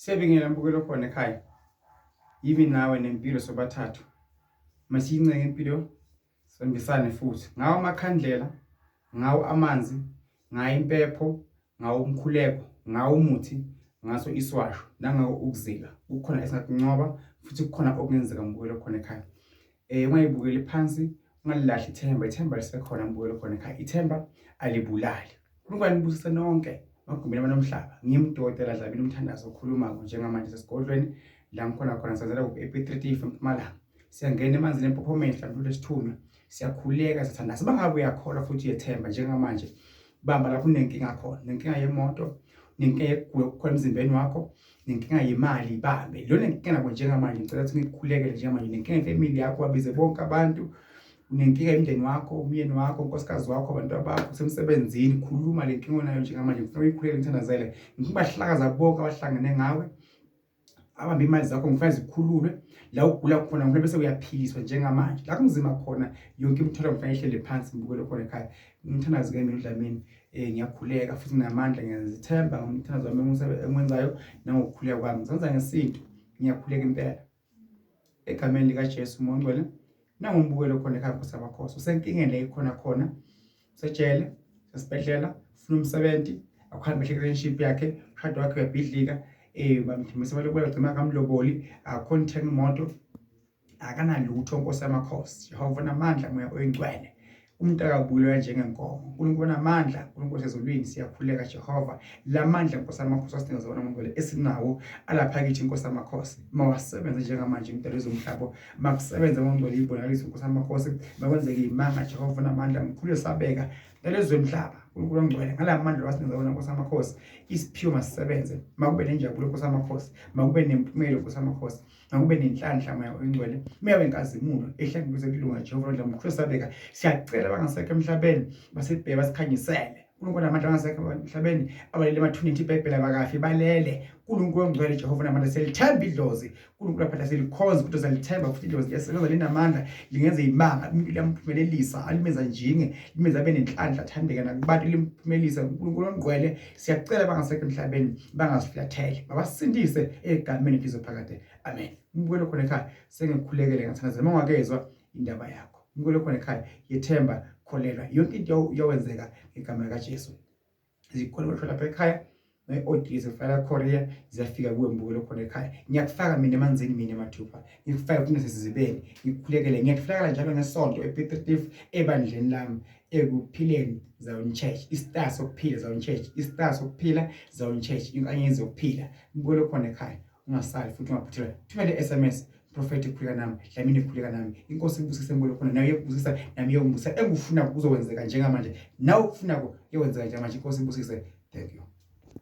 Siyabingelela mbukelo khona ekhaya. Yimi nawe nempilo sobathathu. Masiyincenge impilo sibambisane futhi. Ngawo amakhandlela, ngawo amanzi, ngayo impepho, ngawo umkhuleko, ngawo umuthi, ngaso iswasho nangawo ukuzila. Kukhona esingakunqoba futhi kukhona okungenzeka mbukelo khona ekhaya. Ungayibukeli phansi, ungalilahli ithemba, ithemba lisekhona mbukelo khona ekhaya. Ithemba alibulali. UNkulunkulu anibusise nonke emagumbini abanomhlaba. Ngimdokotela Dlamini umthandazo okhulumako njengamanje sesigodlweni la ngikhona khona senzela kuphi ePiet Retief eMpumalanga. Siyangena emanzini empophomeni hlambulule isithunywa. Siyakhuleka siyathandaza. Bangabe uyakholwa futhi uyethemba njengamanje. Bamba lapho unenkinga khona, nenkinga yemoto, nenkinga yokugula okukhona emzimbeni wakho, nenkinga yemali ibambe. Lo nenkinga nako njengamanje ngicela ukuthi ngikukhulekele njengamanje nenkinga yefamily yakho babize bonke abantu unenkinga emndeni wakho umyeni wakho unkosikazi wakho abantu abakho usemsebenzini khuluma le nkinga onayo njengamanje ngifuna uyikhulekele ngithandazele ngifuna bahlakaza bonke abahlangene ngawe abambe imali zakho ngifuna zikhululwe la ugula khona ngifuna bese uyaphiliswa njengamanje la kunzima khona yonke imithwalo ngifuna ihlele phansi ngibukele khona ekhaya ngimthandazi ke mina uDlamini ngiyakhuleka futhi nginamandla ngiyazithemba ngomthandazo wami engiwenzayo nangokukhuleka kwami ngisenza ngesintu ngiyakhuleka impela egameni likaJesu uMoya oNgcwele nangumbukelo khona ekhaya Nkosi yamakhosi usenkingeni le ikhona khona usejele sesibhedlela ufuna umsebenzi akuhambe kahle relationship yakhe umshado wakhe uyabhidlika bamthembisa balobola gcima kamloboli akukhona ukuthenga imoto akanalutho Nkosi yamakhosi Jehova namandla moya oyingcwele umuntu akabulwa njengenkomo uNkulunkulu onamandla uNkulunkulu osezulwini siyakhuleka Jehova lamandla Nkosi yamakhosi asinikeza wona ngcwele esinawo alapha kithi Nkosi yamakhosi mawasebenze njengamanje imidalo yezomhlaba makusebenze ngongcwele ibonakaliso Nkosi yamakhosi makwenzeke imanga Jehova onamandla mkhulu esabeka nalezwe mhlaba uNkulunkulu ongcwele ngalamandla wasinikeza wona Nkosi yamakhosi isiphiwo masisebenze makube nenjabulo Nkosi yamakhosi makube nempumelelo Nkosi yamakhosi Makube nenhlanhla moya oyingcwele moya wenkazimulo ehlangabeze kulunga Jehova londla mkhulu sabeka siyacela abangasekho emhlabeni basibheke basikhanyisele uNkulunkulu namandla abangasekho emhlabeni abalele emathuneni iBhayibheli abakafi balele uNkulunkulu ongcwele Jehova namandla selithemba idlozi uNkulunkulu aphatha selikhonza ukuthi salithemba futhi idlozi liyasebenza linamandla lingenza imanga umuntu liyamphumelelisa alimenza njinge limenza abe nenhlanhla athandeke nakubantu limphumelelisa uNkulunkulu ongcwele Siyacela abangasekho emhlabeni bangasiflathele, babasindise egameni elizophakade. Amen. Umbukelo khona ekhaya sengikhulekele ngathandaza uma ungakezwa indaba yakho. Umbukelo khona ekhaya yethemba kholelwa yonke into iyowenzeka ngegama likaJesu. Zikhona kwethu lapha ekhaya ne-odi zifaka Korea ziyafika kuwe mbukelo khona ekhaya ngiyakufaka mina emanzini mina mathupha ngikufake futhi sesizibeni ngikukhulekele ngiyakufakela njalo ngesonto ePiet Retief ebandleni lami ekuphileni Zion Church istar sokuphila Zion Church istar sokuphila Zion Church inkanyezi yokuphila mbukelo khona ekhaya ungasali futhi ungaphuthelwa thumele SMS Prophet khuleka nami Dlamini khuleka nami inkosi ibusise mbukelo khona nayo yokubusisa nami yongibusisa engufuna kuzokwenzeka njengamanje nawe ufuna kuyokwenzeka njengamanje inkosi ibusise thank you.